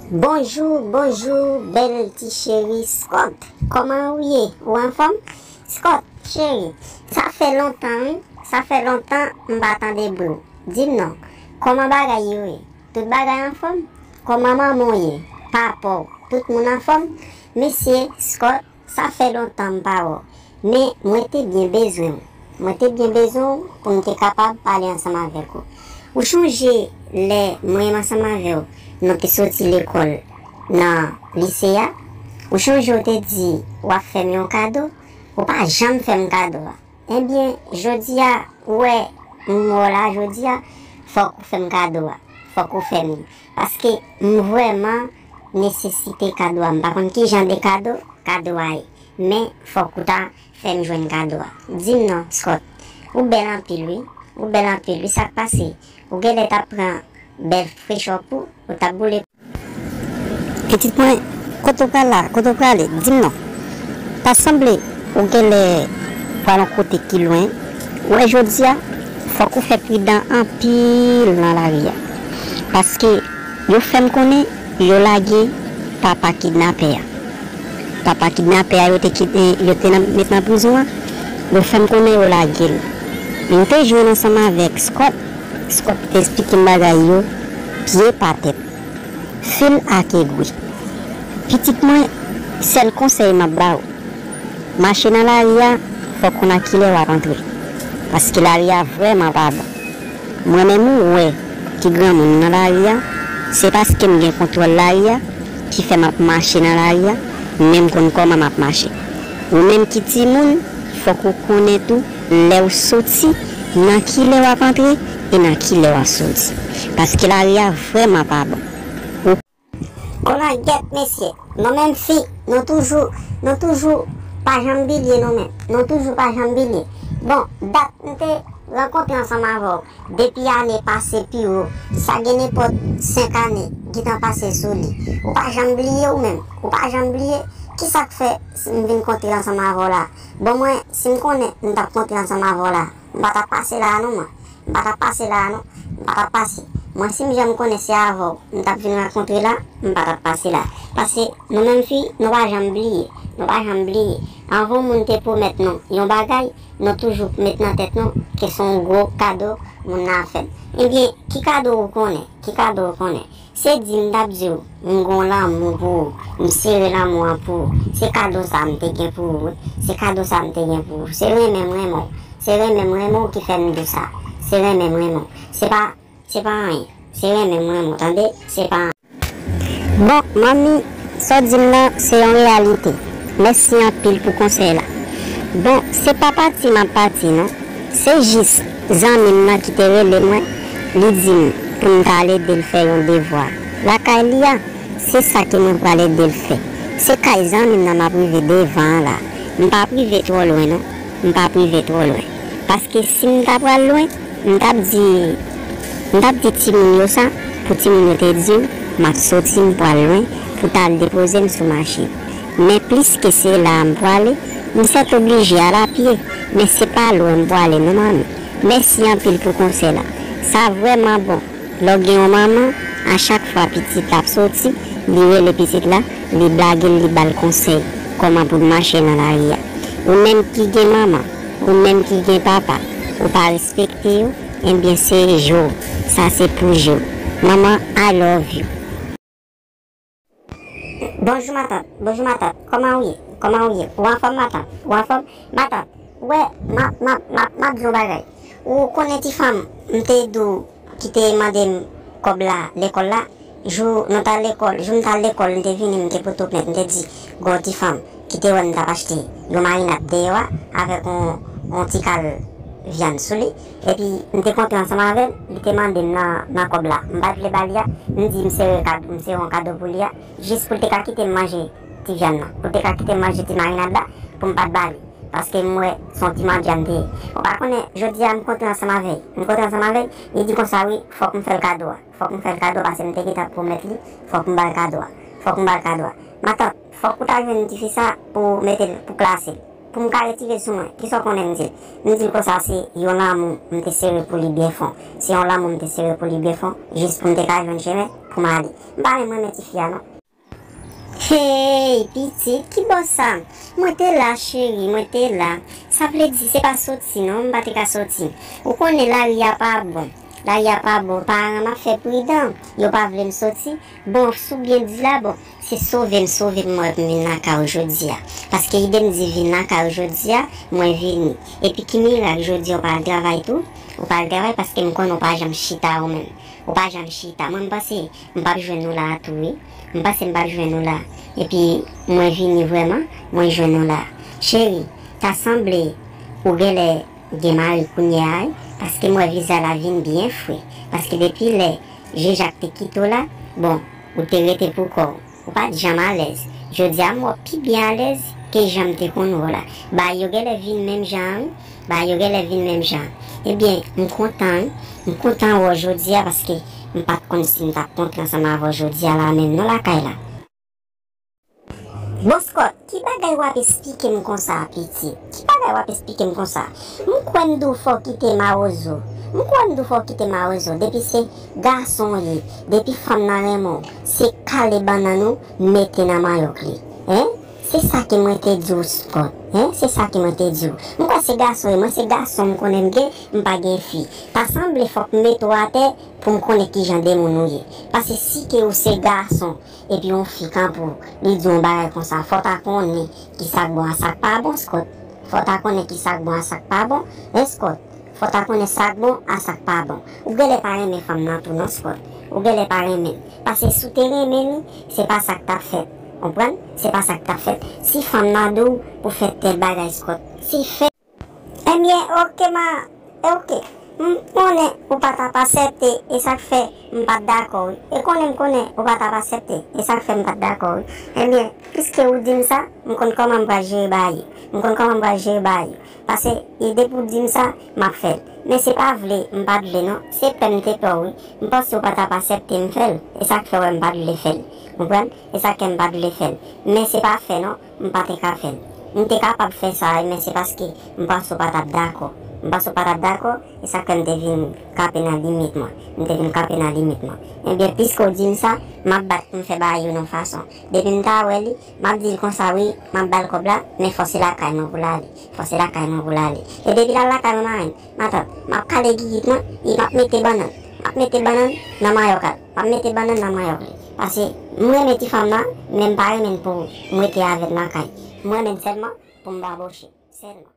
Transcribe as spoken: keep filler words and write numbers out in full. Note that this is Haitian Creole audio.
Bonjou, bonjou, bèl ti cheri Scott. Kòman ou ye? Ou anfòm? Scott, cheri, sa fè lontan, wi. Sa fè lontan m pa tande bri w. Di m non, kòman bagay yo ye? Tout bagay anfòm? Kòman manman w ye? Papa w? Tout moun anfòm? Mesye Scott, sa fè lontan m pa wè w, men mwen te byen bezwen w. Mwen te byen bezwen w pou m te kapab pale ansanm avèk ou. Ou chonje lè mwen menm ansanm avè w, nou te soti lekòl nan lise a? Ou chonje w te di w ap fè m yon kado? Ou pa janm fè m kado a. Ebyen, jodi a, ou wè m wè w la jodi a, fòk ou fè m kado a. Fòk ou fè m li. Paske m vrèman nesesite kado a. M pa konn ki jan de kado kado a ye. Men, fòk ou ta fè m jwenn kado a. Di m non, Scott. Ou bèl anpil, wi. Ou bèl anpil, wi. Sa k pase? Ou genlè t ap pran bèl frechè pou ou t ap boule. Pitit mwen, kote w pral la? Kote w prale? Di m non. Ta sanble ou genlè pral yon kote ki lwen. Ou wè jodi a, fòk ou fè pridan anpil nan lari a. Paske yo fè m konnen yo lage papa kidnapè a. Papa kidnapè a yo te kite, yo te nan, met nan prizon an, yo fè m konnen yo lage l. M te jwenn ansanm avèk Scott. Scott te esplike m bagay yo pye pa tèt, fil ak egwi. Pitit mwen, sèl konsèy m ap ba w, mache nan lari a, fòk ou nan kilè w ap antre. Paske lari a vrèman pa bon. Mwen menm ou wè ki granmoun nan lari a, se paske m gen kontwòl lari a ki fè m ap mache nan lari a, men m konn kòman m ap mache. Ou menm ki timoun, fòk ou konnen tou lè w soti, nan kilè w ap antre e nan kilè w ap soti. Paske lari a vrèman pa bon. Kolangèt mesye, nou menm fi, nou toujou, nou toujou pa janm bliye nou menm. Nou toujou pa janm bliye. Bon, dat m te rankontre ansanm avè w, depi ane pase pi wo, sa gen nenpòt senk ane, gentan pase sou li. Ou pa janm bliye ou menm. Ou pa janm bliye. Kisa k fè m vin kontre ansanm avè w la? Bon, mwen, si m konnen m t ap kontre ansanm avè w la, m pa t ap pase la a non, mwen. M pa t ap pase la a non. M pa t ap pase. Mwen, si m janm konnen se avè w m t ap vin rankontre la, m pa t ap pase la. Paske nou menm fi, nou pa janm bliye. Nou pa janm bliye. Anvan yon moun te pwomèt nou yon bagay, nou toujou met nan tèt nou ke se yon gwo kado moun nan ap fè n. Ebyen, ki kado ou konnen? Ki kado ou konnen? Se di m t ap di w, m gon lanmou pou ou, m sere lanmou an pou ou. Se kado sa m te gen pou ou, wi. Se kado sa m te gen pou ou. Se renmen m renmen w. Se renmen m renmen w ki fè m di w sa. Se renmen m renmen w. Se pa, se pa anyen. Se renmen m renmen w, tande? Se pa anyen. Bon, manmi, sa w di m nan, se yon reyalite. Mèsi anpil pou konsèy la. Bon, se pa pati m ap pati, non. Se jis zanmi m nan ki te rele mwen, li di m pou m t al ede l fè yon devwa lakay li a. Se sa ke mwen pral ede l fè. Se kay zanmi m nan m ap rive devan an la. M p ap rive twò lwen, non. M p ap rive twò lwen. Paske si m ta pral lwen, m t ap di, m t ap di timoun yo sa, pou timoun yo te di w, m ap soti, m pral lwen, pou t al depoze m sou machin. Men pliske se la a m prale, m sètoblije al apye, men se pa lwen m prale non, manmi. Mèsi anpil pou konsèy la. Sa vrèman bon. Lè w gen yon manman, a chak fwa pitit la ap soti, li rele pitit la, li blage l, li ba l konsèy kòman pou l mache nan lari a. Ou menm ki gen manman, ou menm ki gen papa, ou pa respekte yo, ebyen se je w. Sa se pou je w. Manman, I love you. Bonjou matant, bonjou matant, kòman ou ye? Kòman ou ye? Ou anfòm matant? Ou anfòm? Matant, ou wè, m ap, m ap, m ap, m ap di yon bagay. Ou konnen ti fanm, m te di w ki te mande m kòb la, lekòl la, jou nou t al lekòl, jou m t al lekòl, m te vini, m te pote w plent, m te di, gon ti fanm ki te wè m t ap achte yon marinad deyò a, avèk yon, yon ti kal vyann sou li, epi m te kontre ansanm avè l, li te mande m nan, nan kòb la, m pa t vle ba li a, m di m sere kad-, m sere yon kado pou li a, jis pou l te ka kite m manje ti vyann nan, pou l te ka kite m manje ti marinad la, pou m pa t ba li. Paske m wè se yon ti mandyan m te ye. Ou pa konnen, jodi a m kontre ansanm avè l. M kontre ansanm avè l, li di konsa wi, fòk m fè l kado a. Fòk m fè l kado a, paske m te gentan pwomèt li, fòk m ba l kado a. Fòk m ba l kado a. Matant, fòk ou ta jwenn tifi sa pou mete l, pou klase l. Pou m ka retire l sou mwen, kisa w konnen m di l? M di l konsa se yon lanmou m te sere pou li byen fon. Se yon lanmou m te sere pou li byen fon, jis pou m te ka jwenn chemen pou m ale. M pa menm renmen tifi a non. Hey, pitit, ki bò sa? Mwen te la, cheri, mwen te la. Sa vle di se pa soti non, m pa te ka soti. Ou konnen lari a pa bon. Lari a pa bon, paran m ap fè pridan. Yo pa vle m soti. Bon, si w byen di la, bon, se sove m, sove m, mwen vin lakay ou jodi a. Paske ide m di vin lakay ou jodi a, mwen vini. Epi ki mirak, jodi a ou pa al travay tou? Ou pa al travay paske m konnen ou pa janm chita ou menm. Ou pa janm chita. Mwen m panse m p ap jwenn ou la a tou wi. M panse m p ap jwenn ou la. Epi mwen vini vrèman, mwen jwenn ou la. Cheri, ta sanble ou genlè gen mari kounye a wi, paske m wè vizaj la vin byen fre. Paske depi lè Je Jak te kite w la, bon, ou te rete pou kò w. Ou pa t janm alèz. Jodi a m wè w pi byen alèz ke jan m te konn wè w la. Bagay yo genlè vin menm jan an wi. Bagay yo genlè vin menm jan an. Ebyen, m kontan wi. M kontan wè w jodi a paske m pa t konn si m t ap kontre ansanm avè w jodi a la menm non lakay la. Bon Scott, ki bagay w ap esplike m konsa a pitit? Ki bagay w ap esplike m konsa? M kwè m di w fò w kite mawozo. M kwè m di w fò w kite mawozo. Depi se gason w ye, depi fanm nan renmen w, se kale bannann ou mete nan manyòk li. Hein? Se sa ke mwen te di w Scott. Hein? Se sa ke mwen te di w. M kwè se gason w ye, mwen se gason m konnen m gen, m pa gen fi. Ta sanble fòk m mete w atè pou m konnen kijan de moun ou ye. Paske si ke ou se gason, epi yon fi kanpe w, li di yon bagay konsa, fò w ta konnen ki sa k bon a sa k pa bon, Scott. Fò w ta konnen ki sa k bon a sa k pa bon, hein, Scott. Fò w ta konnen sa k bon a sa k pa bon. Ou genlè pa renmen fanm nan tou non, Scott. Ou genlè pa renmen l. Paske si w te renmen li, se pa sa k t ap fèt. Konprann? Se pa sa k t ap fèt. Si fanm nan di w pou fè tèl bagay, Scott, se fè. Ebyen, oke ma, oke. M konnen ou pa t ap aksepte, e sa k fè m pa t dakò wi. E konnen m konnen ou pa t ap aksepte, e sa k fè m pa t dakò wi. Ebyen, piske ou di m sa, m konn kòman m pral jere bagay yo. M konn kòman m pral jere bagay yo. Paske, e depi ou di m sa, m ap fè l. Men se pa vle, m pa t vle non. Se pè m te pè w wi. M panse ou pa t ap aksepte m fè l. E sa k fè w wè m pa t vle fè l. Konprann? E sa k fè m pa t vle fè l. Men se pa fè non. M pa te ka fè l. M te kapab fè sa wi, men se paske m panse w pa t ap dakò. M panse w pa t ap dakò, e sa k fè m te vin kanpe nan limit mwen. M te vin kanpe nan limit mwen. Ebyen, piske w di m sa, m ap bat pou m fè bagay yo nan fason. Depi m ta wè li, m ap di l konsa wi, m ap ba l kòb la, men fò se lakay mwen pou l ale. Fò se lakay mwen pou l ale. E depi l al lakay mwen, marenn, matant, m ap kale gigit mwen, e m ap mete bannann. M ap mete bannann nan manyòk la. M ap mete bannann nan manyòk li. Paske m renmen ti fanm nan, men m pa renmen l pou m rete avè l nan kay. M renmen l sèlman pou m baboche. Sèlman.